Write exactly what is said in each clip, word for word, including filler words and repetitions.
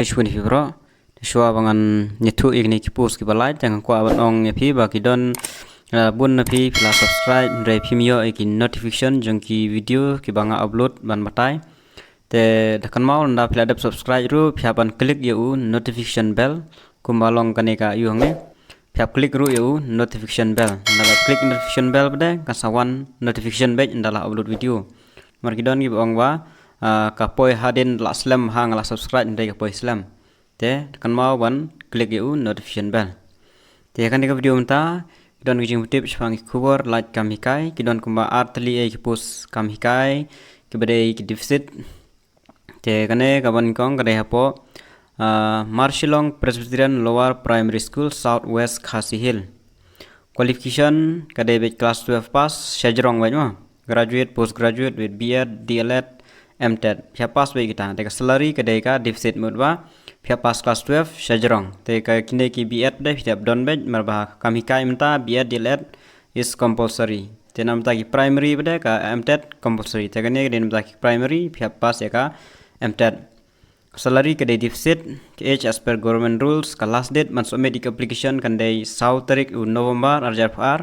Te shibun ïa phi bro. Te shuwa ba ngan ïathuh ïa kine ki post kiba lait, te nga kwah ban ong ïa phi ba ki don, ah, bun na phi phi la subscribe hynrei phim ïoh ïa ki notification jong ki video kiba nga upload ban batai. Te da kynmaw lada phi la dep subscribe ruh phi hap ban click ïa u notification bell kumba long kane ka ïoh hangne. Phi hap click ruh ïa u notification bell. Nda la click notification bell pat de kan sa wan notification bell nda la upload video. Namar ki don kiba ong ba, ah, ka poi hadien la slem ha nga la subscribe hynrei ka poi slem. Te kynmaw ban click ïa u notification bell. Te kane ka video mynta ki don ki jingpyntip shaphang ki khubor lait kam hikai, ki don kumba ar tylli ïa ki post kam hikai kiba dei ki deficit. Te kane kaban kong ka dei hapoh, ah, Marshillong Presbyterian Lower Primary School, South West Khasi Hills. Qualification ka dei beit class twelve pass, shajrong beit mo. Graduate, postgraduate with B Ed, D El Ed, M Ted. Phi hap pass beit kita. Te ka salary ka dei ka deficit mut ba phi hap pass class twelve, shajrong. Te ka kine ki B Ed de phi hap don beit namar ba kam hikai mynta B Ed, D El Ed is compulsory. Te namta ki primary pat de ka M Ted compulsory. Te kane ka dei namta ki primary phi hap pass ïa ka M Ted. Salary ka dei deficit, ka age as per government rules, ka last date ban submit ïa ka application kan dei saw tarik u November ar hajar arphew ar.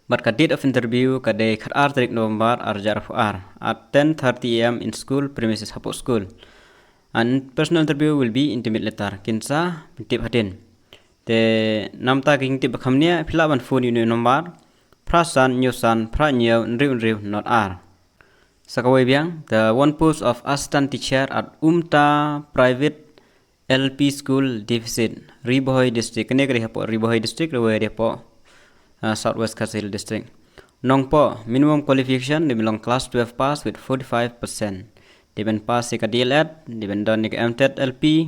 Bad ka date of interview ka dei khatar tarik November ar hajar arphew ar at ten thirty A M in school premises, hapoh school. And personal interview will be intimate letter. Kin sa pyntip hadien. Te namta ki jingtip ba kham nia phi lah ban phone ïa u number phra san hynñiew san phra hynñiew hynriew hynriew nod ar. Sa kawei biang, the one post of assistant teacher at Umta Private L P School deficit, Ri Bhoi District. Kane ka dei hapoh Ri Bhoi District, kawei dei hapoh, ah, South West Khasi Hills District. Nongpoh, minimum qualification dei ban long class twelve pass with forty-five percent. Dei ban pass ïa ka D El Ed, dei ban don ïa ka M Ted L P.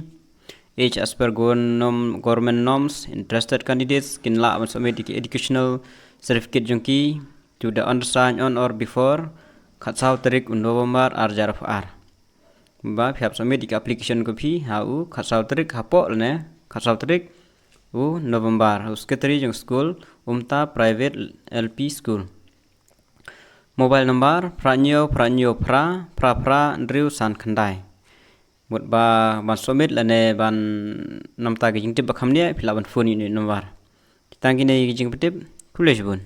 Age as per govern-, norm, government norms. Interested candidates kin lah ban submit ïa ki educational certificate jong ki to the undersigned on or before khatsaw tarik u November ar hajar arphew ar. Ba phi hap submit ïa ka application ka phi ha u khatsaw tarik hapoh lane khatsaw tarik u November. U secretary jong school, Umta Private L P School. Mobile number phra hynñiew phra hynñiew phra phra phra hynriew san khyndai. Mut ba ban submit lane ban namta ki jingtip ba kham nia phi lah ban phone ïa u number. Tang kine ki jingpyntip, khublei shibun.